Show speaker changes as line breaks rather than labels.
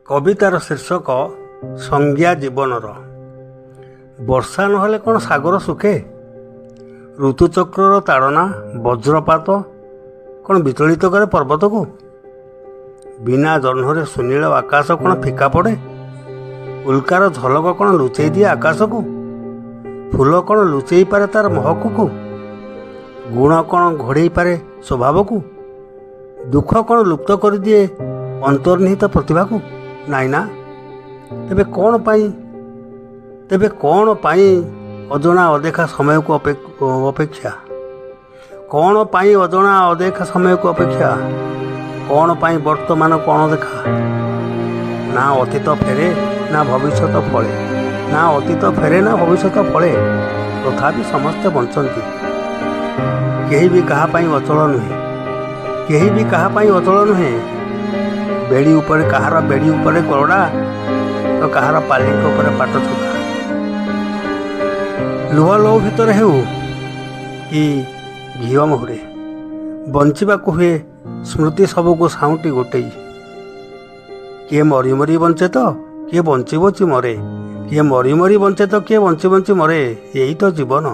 କବିତାର ଶୀର୍ଷକ ସଂଜ୍ଞା ଜୀବନର। ବର୍ଷା ନହେଲେ କ'ଣ ସାଗର ଶୁଖେ? ଋତୁଚକ୍ରର ତାଡ଼ନା, ବଜ୍ରପାତ କ'ଣ ବିଚଳିତ କରେ ପର୍ବତକୁ? ବିନା ଜହ୍ନରେ ସୁନୀଳ ଆକାଶ କ'ଣ ଫିକା ପଡ଼େ? ଉଲ୍କାର ଝଲକ କ'ଣ ଲୁଚେଇ ଦିଏ ଆକାଶକୁ? ଫୁଲ କ'ଣ ଲୁଚେଇ ପାରେ ତାର ମହକକୁ? ଗୁଣ କ'ଣ ଘୋଡ଼େଇ ପାରେ ସ୍ୱଭାବକୁ? ଦୁଃଖ କ'ଣ ଲୁପ୍ତ କରିଦିଏ ଅନ୍ତର୍ନିହିତ ପ୍ରତିଭାକୁ? ନାଇଁ ନା। ତେବେ କ'ଣ ପାଇଁ, ତେବେ କ'ଣ ପାଇଁ ଅଜଣା ଅଦେଖା ସମୟକୁ ଅପେକ୍ଷା? କ'ଣ ପାଇଁ ଅଜଣା ଅଦେଖା ସମୟକୁ ଅପେକ୍ଷା? କ'ଣ ପାଇଁ ବର୍ତ୍ତମାନ କ'ଣ ଦେଖା? ନା ଅତୀତ ଫେରେ, ନା ଭବିଷ୍ୟତ ଫଳେ। ନା ଅତୀତ ଫେରେ, ନା ଭବିଷ୍ୟତ ଫଳେ। ତଥାପି ସମସ୍ତେ ବଞ୍ଚନ୍ତି। କେହି ବି କାହା ପାଇଁ ଅଚଳ ନୁହେଁ। କେହି ବି କାହା ପାଇଁ ଅଚଳ ନୁହେଁ। ବେଡ଼ି ଉପରେ କାହାର ବେଡ଼ି ଉପରେ କଲଡ଼ା ତ କାହାର ପାଲିଙ୍କ ଉପରେ ପାଟ ଛତା। ଲୁହ ଲହୁ ଭିତରେ ହେଉ କି ଘିଅ ମହୁରେ, ବଞ୍ଚିବାକୁ ହୁଏ ସ୍ମୃତି ସବୁକୁ ସାଉଁଟି ଗୋଟେଇ। କିଏ ମରି ମରି ବଞ୍ଚେ ତ କିଏ ବଞ୍ଚି ବଞ୍ଚି ମରେ। କିଏ ମରି ମରି ବଞ୍ଚେ ତ କିଏ ବଞ୍ଚି ବଞ୍ଚି ମରେ। ଏଇ ତ ଜୀବନ।